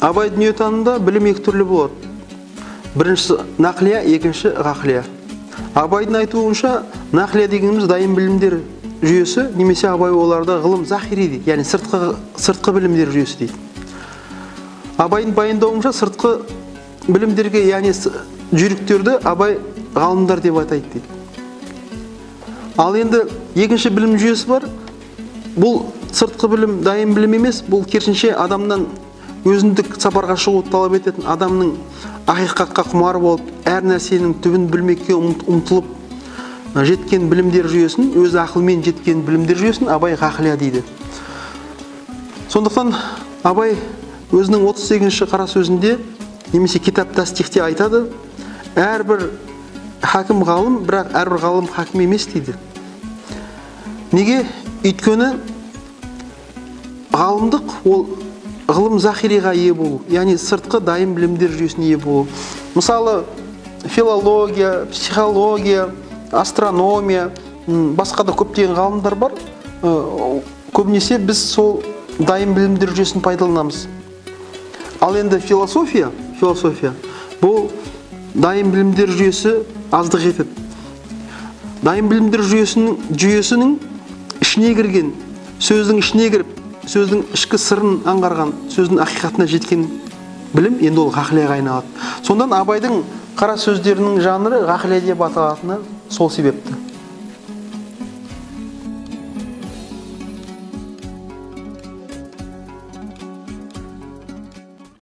Абай дүниетанымында білім екі түрлі болады: біріншісі нақлия, екінші ғақлия. Абайдың айтуынша, нақлия дегеніміз дайын білімдер жүйесі, немесе Абай оларды ғылым захири дейді, яғни сыртқы білімдер жүйесі дейді. Абайдың баяндауынша, сыртқы білімдерге, яғни жүйріктерді Абай ғалымдар деп атайды дейді. Ал енді екінші білім жүйесі бар. Бұл сыртқы білім, дайын білім емес, бұл керісінше адамнан өзіндік сапарға шығуды талап ететін, адамның ақиқатқа құмар болып, әр нәрсенің түбін білмекке ұмтылып жеткен білімдер жүйесін, өз ақылмен жеткен білімдер жүйесін Абай ғақлия дейді. Сондықтан Абай өзінің 38-ші қара сөзінде немесе Китап Тастихте айтады: әрбір хакім ғалым, бірақ әрбір ғалым хакім емес дейді. Неге? Өйткені ғалымдық ол ғылым захириға ие болу, яғни сыртқы дайын білімдер жүйесіне ие болу. Мысалы, филология, психология, астрономия, басқа да көптеген ғалымдар бар. Көбінесе біз сол дайын білімдер жүйесін пайдаланамыз. Ал енді философия бұл дайын білімдер жүйесі аздық етеді. Дайын білімдер жүйесінің ішіне кірген, сөздің ішіне кіріп, сөздің ішкі сырын аңғарған, сөздің ақиқатына жеткен білім енді ол ғақлияға айналады. Сондан Абайдың қара сөздерінің жанры ғақлия деп аталатыны сол себепті.